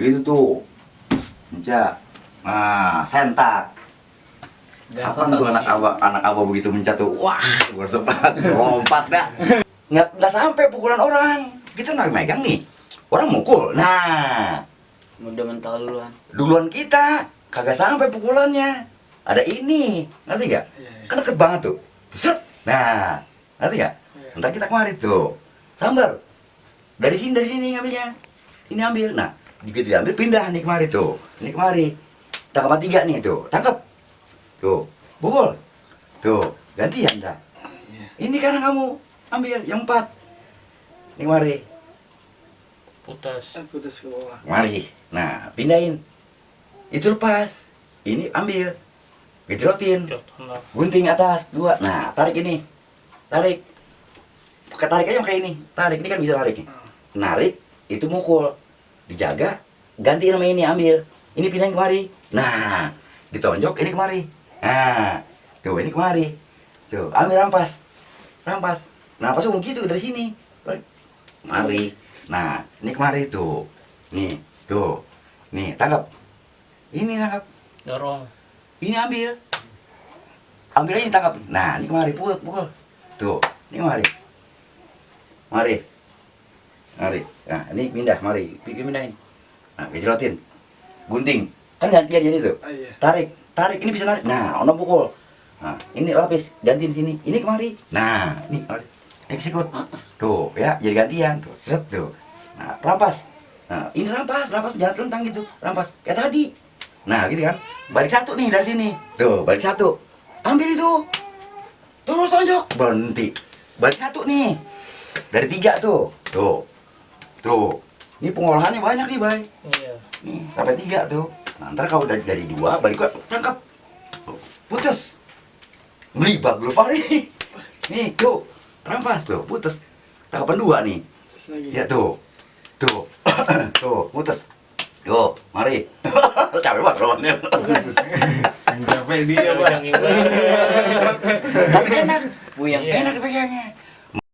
begitu tuh. Mencak. Nah, sentak. Apa tuh anak abah begitu mencak tuh? Wah, gua sempat lompat dah. Nggak sampai pukulan orang. Kita nggak megang nih. Orang mukul. Nah, Udah mental duluan. duluan kita kagak sampai pukulannya. Ada ini, ngerti nggak? Kan deket banget tuh. Set. Nah, ngerti nggak? Ntar kita kemari tuh. Sambar. Dari sini ngambilnya. Ini ambil. Nah, begitu diambil pindah nih kemari tuh. Ini kemari. Tangkap 3 nih tuh. Tangkap. Tuh. Pukul. Tuh. Gantian dah. Ini karena kamu ambil yang 4. Ini kemari. Putus ke bawah. Mari. Nah, pindahin. Itu lepas. Ini ambil. Gejrotin. Gunting atas 2. Nah, tarik ini. Tarik. Tarik aja kayak ini. Tarik. Ini kan bisa tarik nih. Narik. Itu mukul. Dijaga. Ganti sama ini. Ambil. Ini pindahin kemari. Nah. Ditonjok. Ini kemari. Nah. Tuh. Ini kemari. Tuh. Ambil rampas. Rampas. Nah, pas gitu dari sini. Mari. Nah, ini kemari tuh. Nih, tuh. Nih, tangkap. Ini tangkap. Dorong. Ini ambil. Ambil aja tangkap. Nah, ini kemari pukul. Tuh, ini kemari. Mari. Mari. Nah, ini pindah, mari. Pindahin. Nah, gejrotin. Gunting. Kan gantian jadi tuh. Tarik, tarik. Ini bisa narik. Nah, ono pukul. Nah, ini lapis, gantiin sini. Ini kemari. Nah, ini kemari. Eksekut. Tuh, ya, jadi gantian tuh. Seret tuh. Nah, rampas. Nah, ini rampas jangan telentang gitu. Rampas kayak tadi. Nah, gitu kan. Balik 1 nih dari sini. Tuh, balik 1. Ambil itu. Terus tonjok. Berhenti. Balik 1 nih. Dari 3 tuh. Tuh. Tuh. Ini pengolahannya banyak nih, Bay. Iya. Nih, sampai 3 tuh. Nah, ntar kalau dari 2 balik ke tangkap. Tuh, putus. Melibak dulu pari. Nih, tuh. Rampas tuh, putus. Tangkapan 2 nih. Ya tuh. Tuh. Tuh, putus. Yo, mari. Capek banget lawannya. Yang capek dia, Pak. Yang Tapi enak. Buyang. Enak dipegangnya.